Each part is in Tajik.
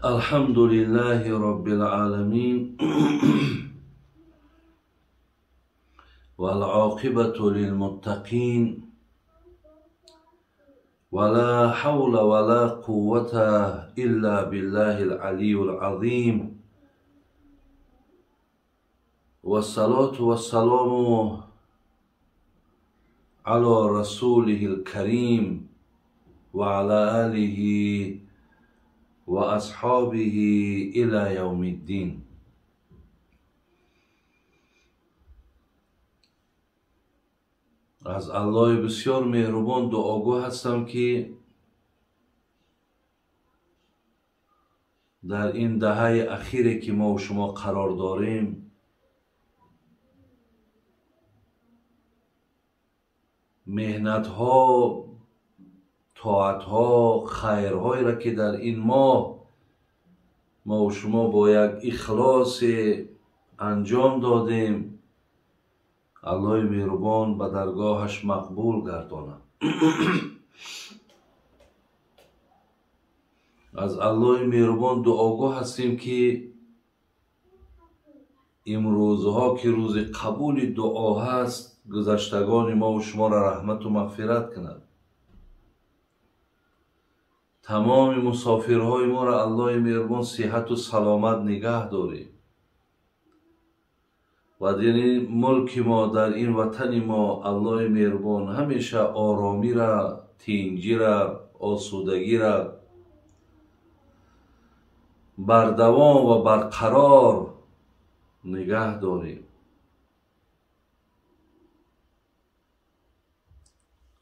الحمد لله رب العالمين والعاقبة للمتقين ولا حول ولا قوة إلا بالله العلي العظيم والصلاة والسلام على رسوله الكريم وعلى آله وأصحابه إلى يوم الدين. از الله بسیار مهربان دعاگو هستم که در این دهه اخیری که ما و شما قرار داریم محنت ها، طاعت ها، خیرهایی را که در این ماه ما و شما با یک اخلاص انجام دادیم الله مهربان به درگاهش مقبول گرداند. از الله مهربان دعاگو هستیم که امروزها که روز قبول دعا هست گذشتگان ما و شما را رحمت و مغفرت کند. تمام مسافرهای ما را الله مهربان صحت و سلامت نگه داریم و در این ملک ما، در این وطن ما الله مهربان همیشه آرامی را، تینجی را، آسودگی را بردوام و برقرار نگه داریم.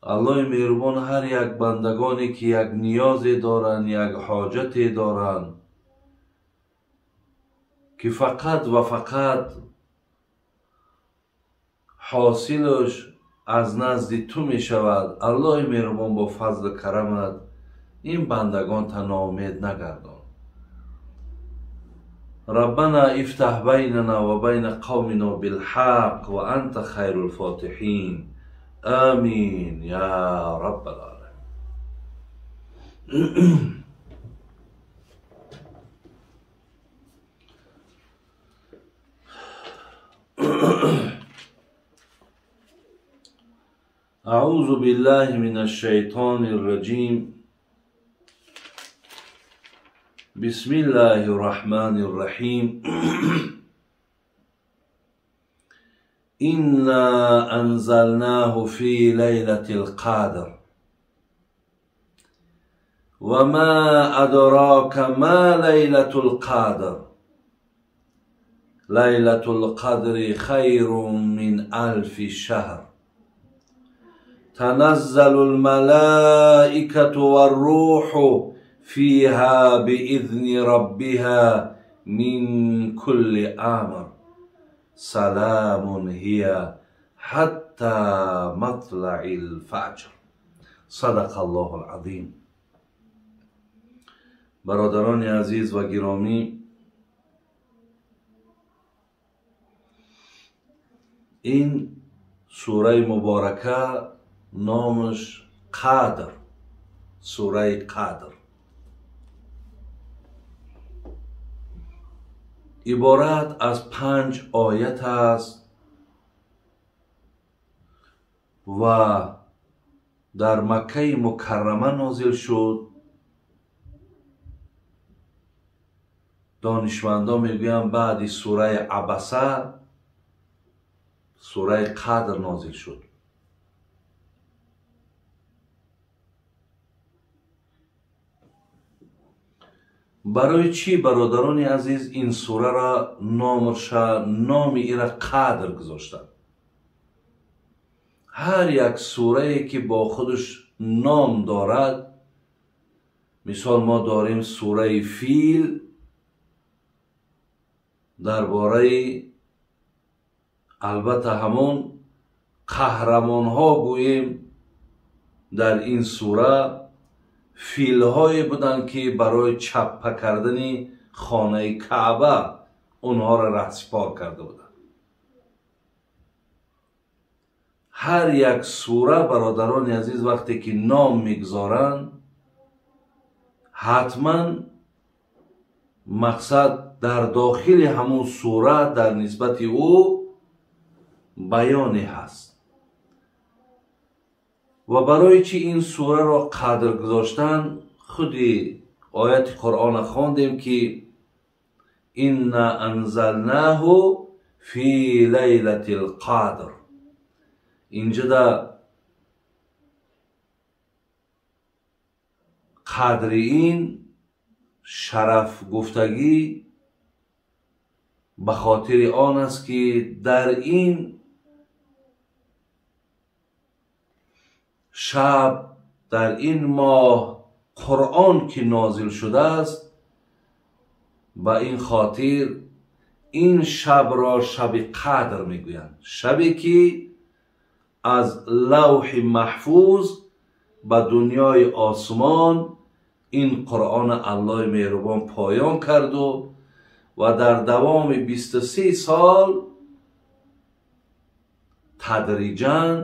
الله مهربان هر یک بندگانی که یک نیاز دارند، یک حاجت دارند که فقط و فقط حاصلش از نزد تو می شود، الله مهربان با فضل کرمت این بندگان تا ناامید نگردان. ربنا افتح بیننا و بین قومنا بالحق و انت خیر الفاتحین. آمین یا رب العالمین. اعوذ بالله من الشیطان الرجیم. بسم الله الرحمن الرحیم. إنا أنزلناه في ليلة القدر وما أدراك ما ليلة القدر ليلة القدر خير من ألف شهر تنزل الملائكة والروح فيها بإذن ربها من كل أمر سلام هي حتى مطلع الفجر. صدق الله العظیم. برادران عزیز و گرامی، این سوره مبارکه نامش قدر، سوره قدر، عبارت از 5 آیت است و در مکه مکرمه نازل شد. دانشمندان میگویند بعد سوره عبسه سوره قدر نازل شد. برای چی برادران عزیز این سوره را نام ایرا قدر گذاشتن؟ هر یک سوره که با خودش نام دارد، مثال ما داریم سوره فیل درباره البته همون قهرمان ها گوییم، در این سوره فیل هایی بودند که برای چپه کردن خانه کعبه اونها را رهسپار کرده بودند. هر یک سوره برادران عزیز وقتی که نام میگذارند حتما Мақсад дар дохили ҳамун сура дар нисбати ӯ баёне ҳаст. Ва барои чӣ ин сураро қадр гузоштан, худи ояти Қуръона хондем ки инна анзалнаҳу фи лайлатил қадр. Инҷода қадри ин шараф гуфтагӣ ба хотири он аст ки дар ин шаб, дар ин моҳ Қуръон ки нозил шудааст, ба ин хотир ин шабро шаби қадр мегӯянд. Шабе ки аз лавҳи маҳфуз ба дунёи осмон ин Қуръон Аллоҳи меҳрубон поён карду ва дар давоми 23 сол тадриҷан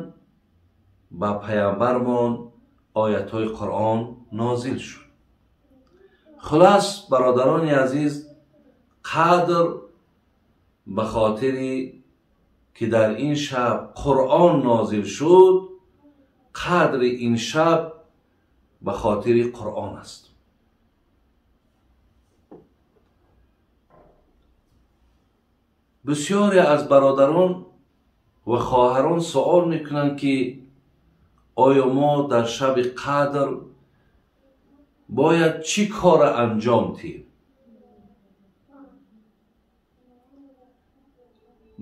ба паямбармон оятҳои Қуръон нозил шуд. Хулас, бародарони азиз, қадр ба хотири ки дар ин шаб Қуръон нозил шуд, қадри ин шаб ба хотири Қуръон аст. Бисёре аз бародарон ва хоҳарон суол мекунанд ки оё мо дар шаби қадр бояд чӣ кора анҷом диҳем?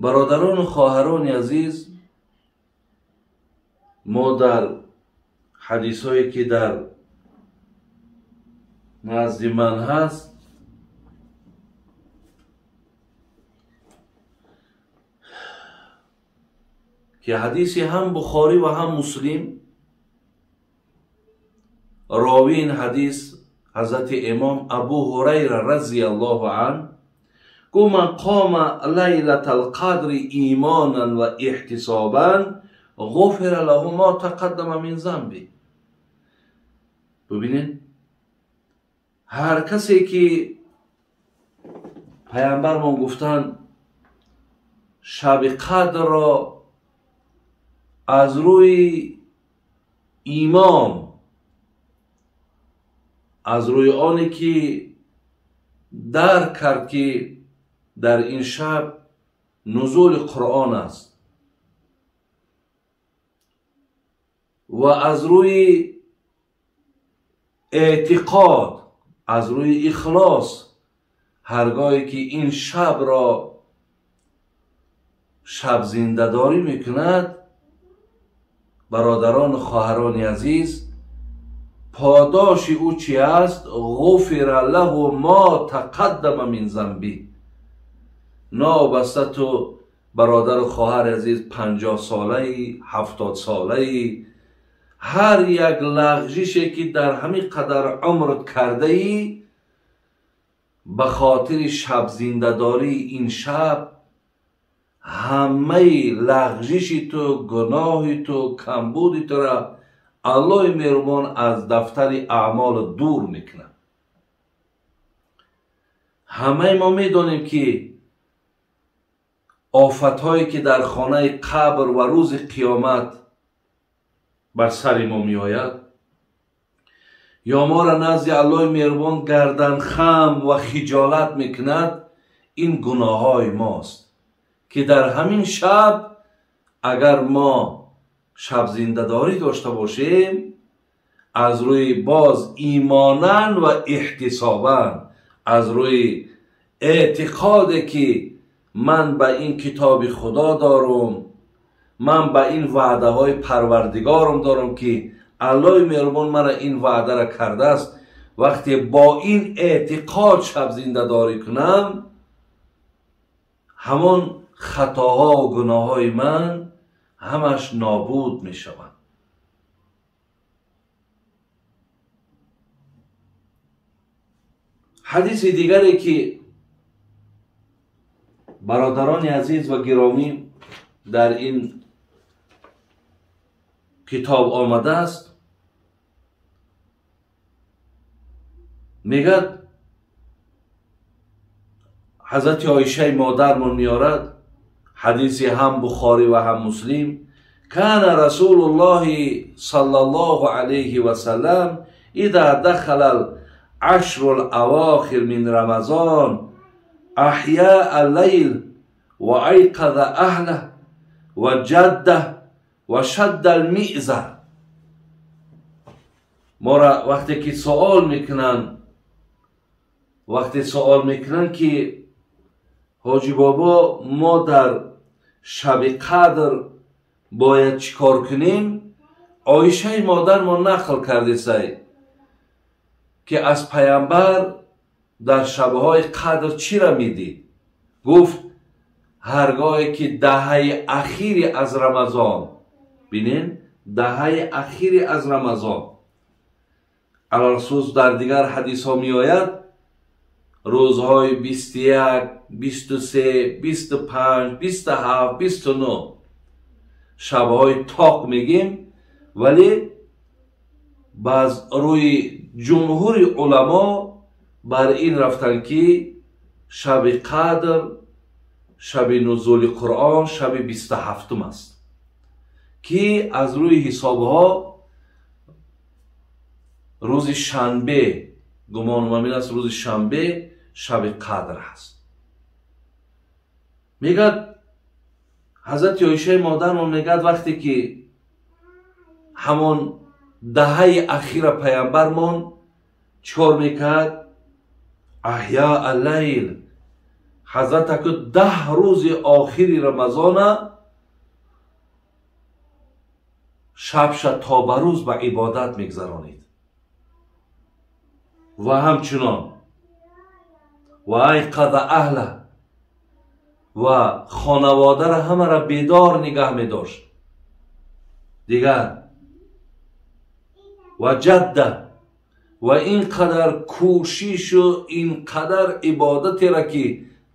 Бародарону хоҳарони азиз, мо дар ҳадисҳое ки дар назди ман ҳаст, ки ҳадиси ҳам Бухорӣ ва ҳам Муслим, ровии ин ҳадис ҳазрати имом Абу Ҳурайра разияллоҳу анҳу гуфт: ман қома лайлатал қадри имонан ва иҳтисобан ғуфира лаҳу мо тақаддама мин занби. Бибинед, ҳар касе ки паямбармон гуфтанд шаби қадрро аз рӯи имон, аз рӯи оне ки дарк кард ки дар ин шаб нузули Қуръон аст ва аз рӯи эътиқод, аз рӯи ихлос ҳаргоҳе ки ин шабро шаб зиндадорӣ мекунад, бародарону хоҳарони азиз, подоши ӯ чи аст? Ғуфира лаҳу мо тақаддама мин занби. Нобаста ту бародару хоҳари азиз 50 солаи, 70 солаи, ҳар як лағжише ки дар ҳамин қадар умрат кардаӣ, ба хотири шабзиндадории ин шаб ҳамаи лағжиши ту, гуноҳи ту, камбуди тура Аллоҳи меҳрубон аз дафтари аъмол дур мекунад. Ҳамаи мо медонем ки офатҳое ки дар хонаи қабр ва рӯзи қиёмат бар сари мо меояд, ё моро назди Аллоҳи меҳрубон гарданхам ва хиҷолат мекунад, ин гуноҳҳои мост ки дар ҳамин шаб агар мо шабзиндадорӣ дошта бошем, аз рӯи боз имонан ва иҳтисобан, аз рӯи эътиқоде ки ман ба ин китоби Худо дорум, ман ба ин ваъдаҳои Парвардигорам дорам ки Аллоҳи меҳрубон мара ин ваъдара кардааст, вақте бо ин эътиқод шабзиндадорӣ кунам, ҳамон хатоҳо ва гуноҳҳои ман ҳамаш нобуд мешаванд. Ҳадиси дигаре ки бародарони азиз ва гиромӣ дар ин китоб омадааст, мегӯяд ҳазрати Оишаи модармон меорад, ҳадиси ҳам Бухорӣ ва ҳам Муслим: кана расулуллоҳи саллаллоҳу алайҳи васаллам иза дахала ал-ашру ал-авохир мин рамазон аҳяа ал-лайл ва айқаза аҳлаҳ ва ҷаддаҳ ва шадда ал-миъзар. Мора вақте ки суол мекунанд, вақте суол мекунанд ки ҳоҷи бобо, мо дар шаби қадр бояд чӣ кор кунем, Оишаи модармон нақл кардесай ки аз пайғамбар дар шабҳои қадр чиро медид? Гуфт ҳаргоҳе ки даҳаи ахири аз Рамазон, бинен, даҳаи ахири аз Рамазон, алалхусус дар дигар ҳадисҳо меояд, рӯзҳои 21, 23, 25, 27, 29 шабҳои тоқ мегем, вале баъз рӯи ҷумҳури уламо бар ин рафтанд ки шаби қадр, шаби нузули Қуръон, шаби 27 аст, ки аз рӯи ҳисобҳо рӯзи шанбе, гумонам ин аст, рӯзи шанбе шаби қадр ҳаст. Мегӯяд ҳазрати Оишаи модармон, мегӯяд вақте ки ҳамон даҳаи ахира пайғамбармон чӣ кор мекард? Аҳяа аллайл, ҳазрат аку 10 рӯзи охири Рамазона шабша то ба рӯз ба ибодат мегзаронид ва ҳамчунон ва айқаза аҳла, ва хонаводаро ҳамаро бедор нигаҳ медошт. Дигар ва ҷадда, ва ин қадар кӯшишу ин қадар ибодатеро ки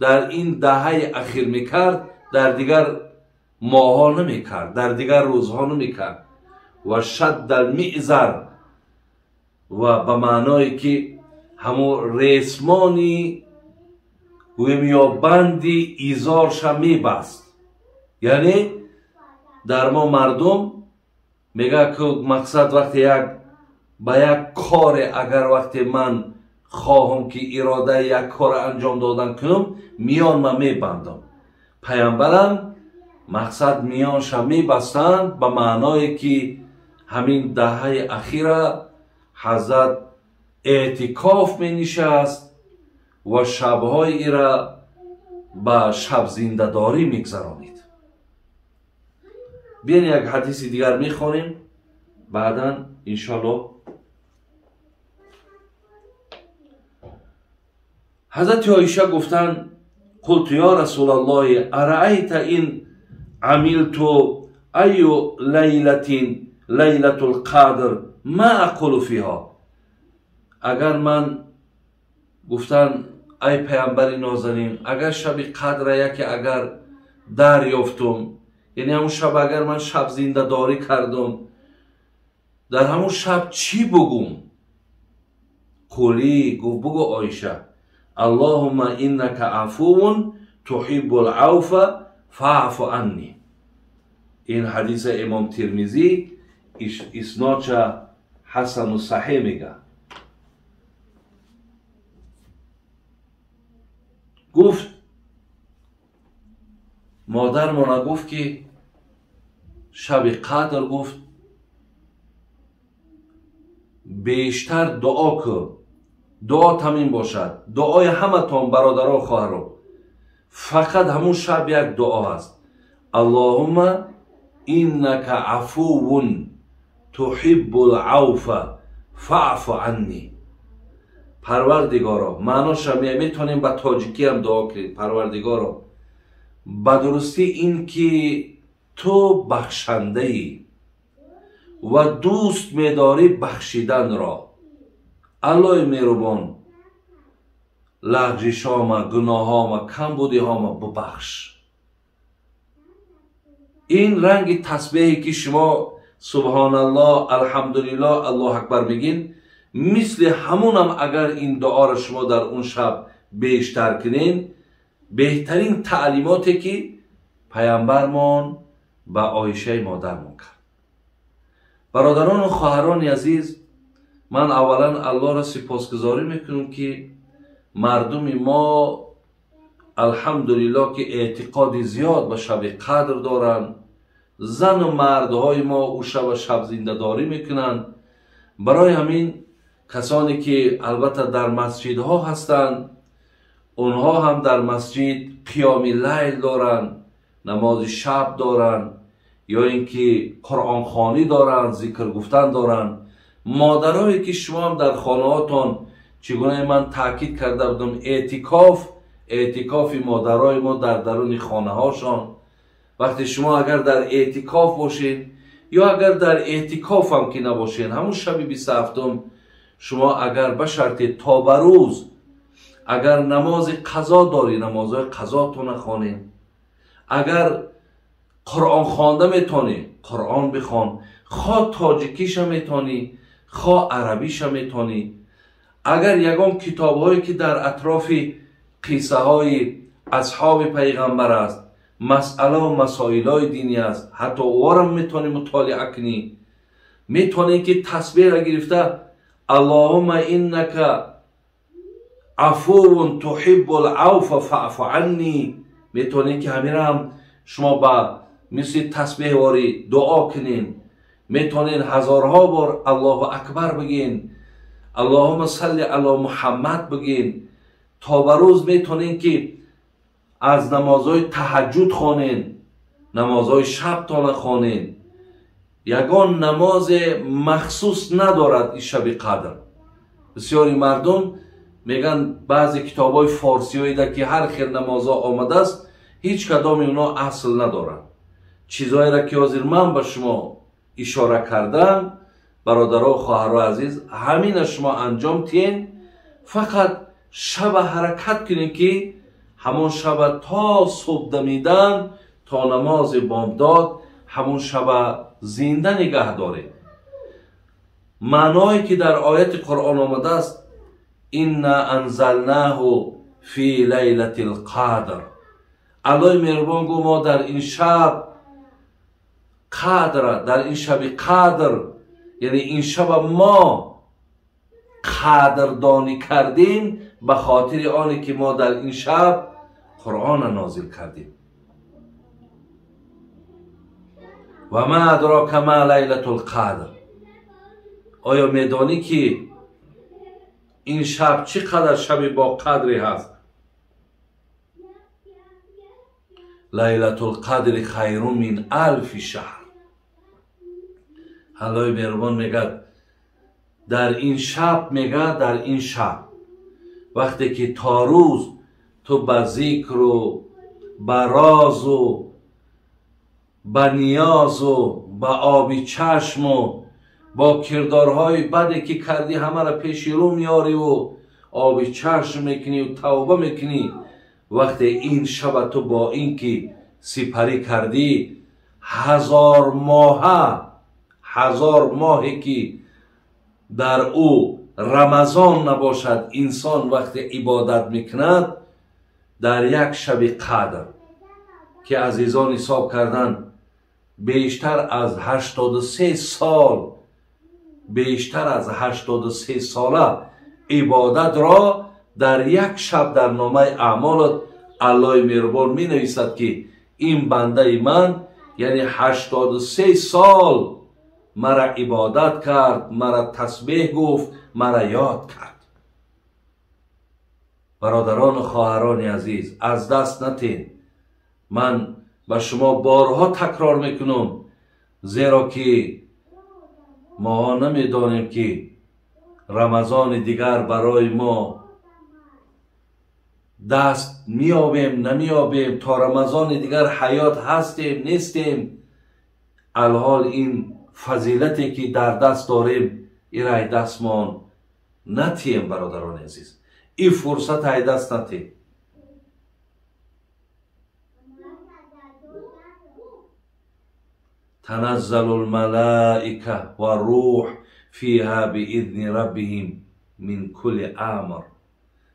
дар ин даҳаи ахир мекард, дар дигар моҳҳо намекард, дар дигар рӯзҳо намекард. Ва шадда алмиъзар, ва ба маъное ки ҳамун ресмони гӯем ё банди изорша мебаст. Яъне дар мо мардум мегӯяд ки мақсад вақте як ба як коре, агар вақте ман хоҳам ки иродаи як корро анҷом додан кунам, миён ман мебандам. Пайғамбарам мақсад миёнша мебастанд ба маъное ки ҳамин даҳаи ахира ҳазрат эътикоф менишаст ва шабҳои ира ба шабзиндадорӣ мегзаронид. Биён як ҳадиси дигар мехонем, баъдан иншоаллоҳ. Ҳазрати Оиша гуфтанд: қулту ё расулаллоҳи араайта ин амилту айю лайлатин лайлатул қадр ма ақулу фиҳо. Агар ман гуфтан ай пайғамбари нозанин, агар шаби қадра яке агар дарёфтум, яъне ҳамун шаб агар ман шаб зиндадорӣ кардум, дар ҳамун шаб чӣ бугум? Қулӣ, гуфт бугу Оиша: аллоҳумма иннака афувун туҳиббул авфа фаъфу анни. Ин ҳадиса имом Тирмизӣ иснодша ҳасану саҳеҳ мегӯяд. Гуфт модармона, гуфт ки шаби қадр, гуфт бештар дуо кун, дуо тамин бошад, дуои ҳаматон бародаро хоҳаро, фақат ҳамун шаб як дуо аст: аллоҳумма иннака афувун туҳиббул авфа фаъфу анни. Парвардигоро, маъноша метавонем ба тоҷикиам дуо кунем. Парвардигоро, ба дурустӣ ин ки ту бахшандаӣ ва дӯст медорӣ бахшиданро, Аллоҳи меҳрубон, лағжишома, гуноҳома, камбудиҳома бубахш. Ин ранги тасбеҳе ки шумо субҳоналлоҳ, алҳамдулиллоҳ, аллоҳ акбар мегин, мисли ҳамунам агар ин дуоро шумо дар он шаб бештар кунед, Беҳтарин таълимоте ки паямбармон ба Оишаи модармон кард. Бародарону хоҳарони азиз, ман аввалан Аллоҳро сипосгузорӣ мекунам, ки мардуми мо алҳамдулиллоҳ ки эътиқоди зиёд ба шаби қадр доранд. Зану мардҳои мо ӯ шаба шаб зиндадорӣ мекунанд. Барои ҳамин касоне ки албатта дар масҷидҳо ҳастанд, онҳо ҳам дар масҷид қиёми лайл доранд, намози шаб доранд, ё ин ки қуръонхонӣ доранд, зикр гуфтан доранд. Модарое ки шумо ҳам дар хонаҳотон, чӣ гуна ман таъкид карда будам, эътикоф, эътикофи модарои мо дар даруни хонаҳошон. Вақте шумо агар дар эътикоф бошед ё агар дар эътикоф ҳам ки набошед, ҳамун шаби 27 шумо агар ба шарти то ба рӯз агар намози қазо дорӣ, намозҳои қазотона хонед. Агар қуръон хонда метонӣ, қуръон бихон, хо тоҷикиша метонӣ, хо арабиша метонӣ. Агар ягон китобҳое ки дар атрофи қиссаҳои асҳоби пайғамбар аст, масъалаву масоилҳои динӣ аст, ҳатто ӯҳорам метонӣ мутолиа кунӣ. Метонӣ ки тасбеҳра гирифта Аллоҳумма иннака афувун туҳиббул авфа фаъфу анни, метонӣ ки ҳамираам шумо ба мисли тасбеҳворӣ дуо кунед. Метонед ҳазорҳо бор Аллоҳу акбар бигин, Аллоҳумма салли ало Муҳаммад бигин. То ба рӯз метонед ки аз намозҳои таҳаҷҷуд хонед, намозҳои шабтона хонед. Ягон намозе махсус надорад ин шаби қадр. Бисёри мардум мегӯянд, баъзе китобҳои форсиёида ки ҳар хел намозҳо омадааст, ҳеҷ кадоми онҳо асл надорад. Чизҳоеро ки ҳозир ман ба шумо ишора кардам, бародаро хоҳаро азиз, ҳамина шумо анҷом тиҳед. Фақат шаба ҳаракат кунед ки ҳамон шаба то субҳ дамидан, то намози бомдод ҳамон шаба зинда нигаҳ доред. Маъное ки дар ояти Қуръон омадааст, инна анзалнаҳу фи лайлатил қадр. Аллоҳи меҳрубон гӯ мо дар ин шаб қадр, дар ин шаби қадр, яъне ин шаба мо қадрдонӣ кардем ба хотири оне ки мо дар ин шаб Қуръонро нозил кардем. Ва ма адрока ма лайлатул қадр. Оё медонӣ ки ин шаб чӣ қадар шаби бо қадре ҳаст? Лайлатул қадри хайрун мин алфи шаҳр. Аллоҳи меҳрубон мегӯяд дар ин шаб, мегӯяд дар ин шаб вақте ки то рӯз ту ба зикру ба розу ба ниёзу ба оби чашму бо кирдорҳои баде ки кардӣ ҳамаро пеши рӯ меориву оби чашм мекуниву тавба мекунӣ, вақте ин шаба ту бо ин ки сипарӣ кардӣ, ҳазор моҳа, ҳазор моҳе ки дар ӯ Рамазон набошад, инсон вақте ибодат мекунад дар як шаби қадр ки азизон ҳисоб карданд бештар аз 83 сол, бештар аз 83 сола ибодатро дар як шаб дар номаи аъмолат Аллоҳи меҳрубон менависад ки ин бандаи ман, яъне 83 сол мара ибодат кард, мара тасбеҳ гуфт, мара ёд кард. Бародарону хоҳарони азиз, аз даст натен. Ман ба шумо борҳо такрор мекунам, зеро ки моҳо намедонем ки Рамазони дигар барои мо даст меёбем, намеёбем, то Рамазони дигар ҳаёт ҳастем, нестем. Алҳол ин фазилате ки дар даст дорем, ира дастмон натием, бародарони азиз. Ин фурсат ай даст натием. تنزل الملائكة والروح فيها بإذن ربهم من كل أمر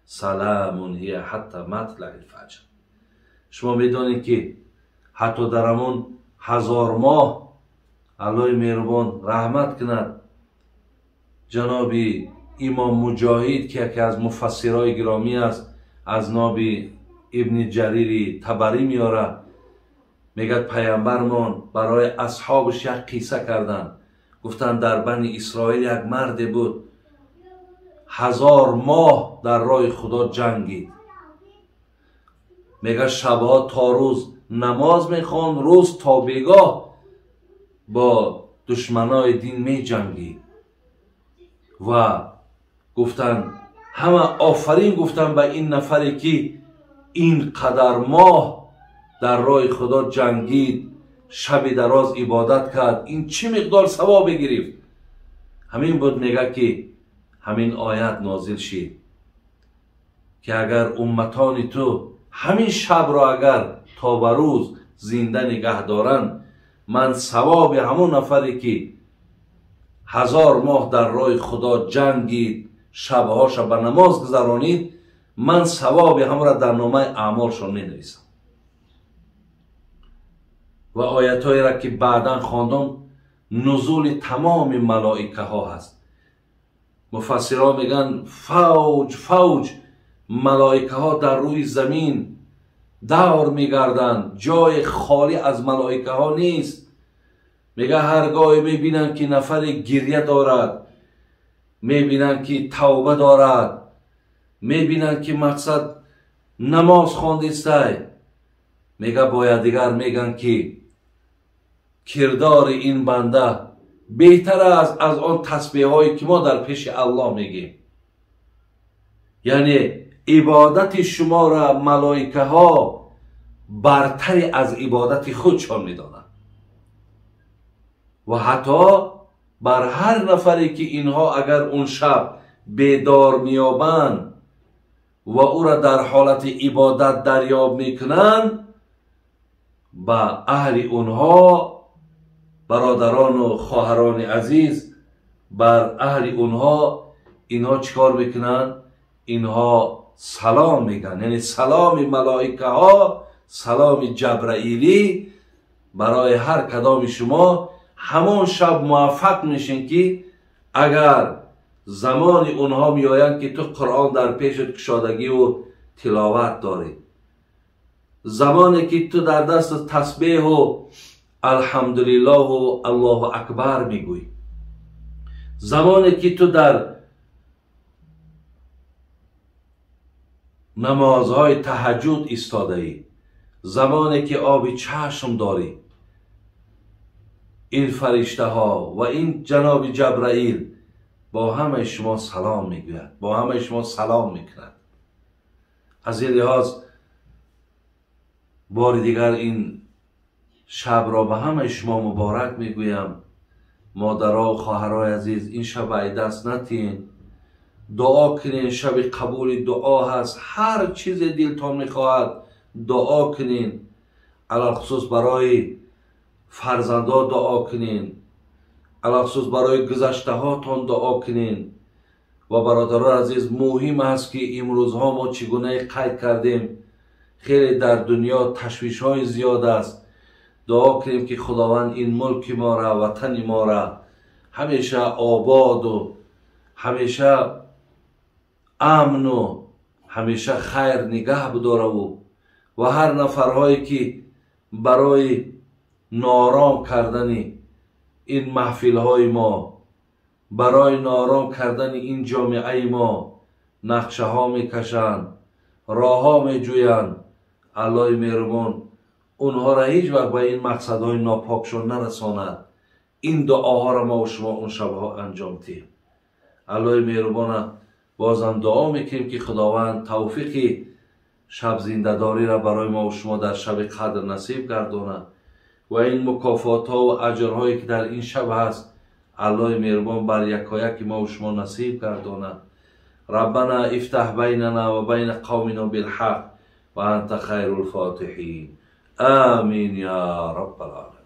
سلام هي حتى مطلع الفجر. Шумо медонед ки ҳатто дар ҳамон 1000 моҳ Аллоҳи меҳрубон раҳмат кунад ҷаноби имом Муҷоҳид, ки яке аз муфассирои гиромӣ аст, аз ноби Ибни Ҷарири Табарӣ меорад, мегӯяд паямбармон барои асҳобаш як қисса карданд. Гуфтанд дар Бани Исроил як марде буд, 1000 моҳ дар роҳи Худо ҷангид. Мегӯяд шабҳо то рӯз намоз мехонд, рӯз то бегоҳ бо душманои дин меҷангид. Ва гуфтанд ҳама офарин гуфтанд ба ин нафаре ки ин қадар моҳ дар роҳи Худо ҷангид, шаби дароз ибодат кард, ин чӣ миқдор савобе гирифт. Ҳамин буд, мегӯяд ки ҳамин оят нозил шид ки агар умматони ту ҳамин шабро агар то ба рӯз зинда нигаҳ доранд, ман савоби ҳамон нафаре ки 1000 моҳ дар роҳи Худо ҷангид, шабҳоша ба намоз гузаронид, ман савоби ҳамонро дар номаи аъмолшон менависам. Ва оятҳоеро ки баъдан хондам, нузули тамоми малоикаҳо ҳаст. Муфассирҳо мегӯянд фавҷ фавҷ малоикаҳо дар рӯи замин давр мегарданд, ҷои холӣ аз малоикаҳо нест. Мега ҳар гоҳе мебинанд ки нафаре гирья дорад, мебинанд ки тавба дорад, мебинанд ки мақсад намоз хондистай, мега бояд дигар мегӯянд ки кирдори ин банда беҳтар аст аз он тасбеҳҳое ки мо дар пеши Аллоҳ мегӯем. Яъне ибодати шуморо малоикаҳо бартари аз ибодати худшон медонанд. Ва ҳатто бар ҳар нафаре ки инҳо агар он шаб бедор меёбанд ва ӯро дар ҳолати ибодат дарёб мекунанд, ба аҳли онҳо, бародарону хоҳарони азиз, бар аҳли онҳо инҳо чӣ кор мекунанд? Инҳо салом мегӯянд. Яъне саломи малоикаҳо, саломи ҷабраилӣ барои ҳар кадоми шумо ҳамон шаб муваффақ мешин ки агар замони онҳо меоянд ки ту Қуръон дар пешат кушодагиву тиловат дорӣ, замоне ки ту дар даст тасбеҳу алҳамдулиллоҳу Аллоҳу акбар мегӯӣ, замоне ки ту дар намозҳои таҳаҷҷуд истодаӣ, замоне ки оби чашм дорӣ, ин фариштаҳо ва ин ҷаноби Ҷабраил бо ҳамаи шумо салом мегӯяд, бо ҳамаи шумо салом мекунад. Аз ин лиҳоз бори дигар ин шабро ба ҳамаи шумо муборак мегӯям. Модаро, хоҳарои азиз, ин шаб ай даст натиҳен, дуо кунен, шаби қабули дуо ҳаст. Ҳар чизе дилтон мехоҳад дуо кунен, алалхусус барои фарзандо дуо кунен, алалхусус барои гузаштаҳотон дуо кунен. Ва бародарои азиз, муҳим аст ки имрӯзҳо мо чӣ гунае қайд кардем, хеле дар дунё ташвишҳои зиёд аст. Дуо кунем ки Худованд ин мулки мора, ватани мора ҳамеша ободу ҳамеша амну ҳамеша хайр нигаҳ бидораву ва ҳар нафарҳое ки барои ноором кардани ин маҳфилҳои мо, барои ноором кардани ин ҷомеаи мо нақшаҳо мекашанд, роҳҳо меҷӯянд, Аллоҳи меҳрубон онҳоро ҳеҷ вақт ба ин мақсадҳои нопокшон нарасонад. Ин дуоҳоро мо шумо он шабҳо анҷом диҳем. Аллоҳи меҳрубона бозам дуо мекунем ки Худованд тавфиқи шабзиндадориро барои мо шумо дар шаби қадр насиб гардонад ва ин мукофотҳо ва аҷрҳое ки дар ин шаб ҳаст Аллоҳи меҳрубон бар якояки мо шумо насиб гардонад. Раббана ифтаҳ байнана ва байна қавмина билҳақ ва анта хайрул фотиҳин. Амин я раббал оламин.